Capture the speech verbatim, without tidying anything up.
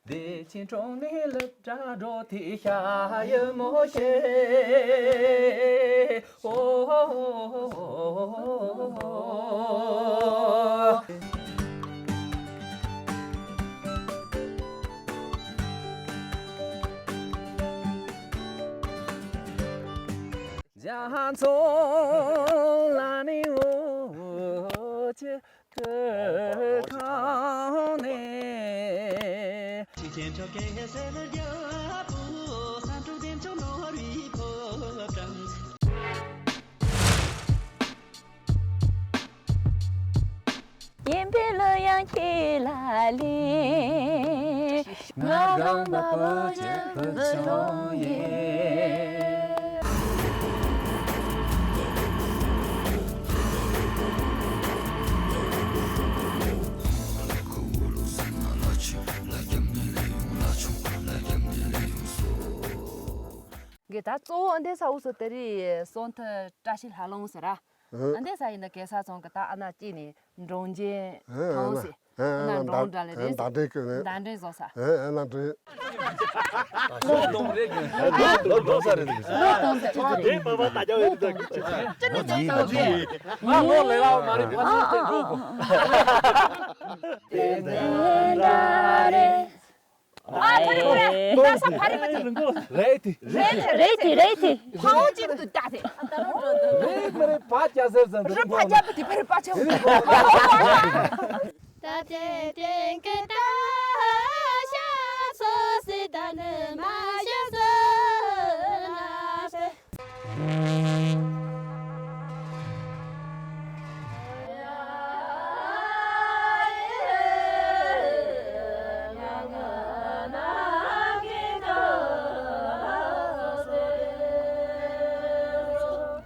བདེ་ཆེན་གྲོང་ནས་ལབ་སྒྲ་སྒྲོག་དེ་ཤ་ཡི་མོ་ཤེ། ཨོ། རྒྱ་མཚོ་ལ་ནི་འོ་ཅི། ཁང་ནས། ཡིན་པའི་གླུ་དབྱངས་ཁྱེད་ལ་ལེན། ང་རང་མ་བུ་ཆེ་བུ་ཆུང་ཡིན། གི་ད་གཙོ་བོ་འདི་ས་འུ་སུ་དེ་རིང་སོན་ཐི་བཀྲ་ཤིས་ལྷ་ལུང་ཟེར་ར། ཨ་འདི་ས་ཡིན་ད་གེ་ས་ཚང་གི་ད་ཨ་ན་ཅི་ནི་འབྲོང་རྒྱན་ཐང་སི། ཨ་ན་འབྲོང་འདྲ་ལེ་རེད། ཟླ་འདྲེ་གི་ཟླ་འདྲེ་བཟོ་ས། ཨ་ན་འདྲེ། ལོ་གཏོང་རེད་གི། ལོ་གཏོང་ས་རེད་གི། ལོ་གཏོང་ས་ཅི་རེད། དེ་མ་མ་ད་ཅག་ཡོད་ད་གི། ཅི་ནི་ཅག་ཅག་ཅི། ང་ལོ་ལས་ལ་མ་རེད་ཕ་ཚོན་ཅན་འགྲོ་གོ། དེ་འདྲ་རེད། ཨ་ཕ་རི་ཕ་རི། ད་ས་ཕ་རི་ཕ་རི། རེད་དེ། རེད་དེ་རེད་དེ་རེད་དེ། ཕ་འོ་ཅིག་ཏུ་ལྟ་དེ། རེད་མ་རེད་ཕ་རྒྱ་ཟེར་ཟེར་རི་ཕ་རྒྱ་པ་དེ་ཕ་རི་ཕ་ཆེ་བོ། ད་དེ་དེ་གི་ད་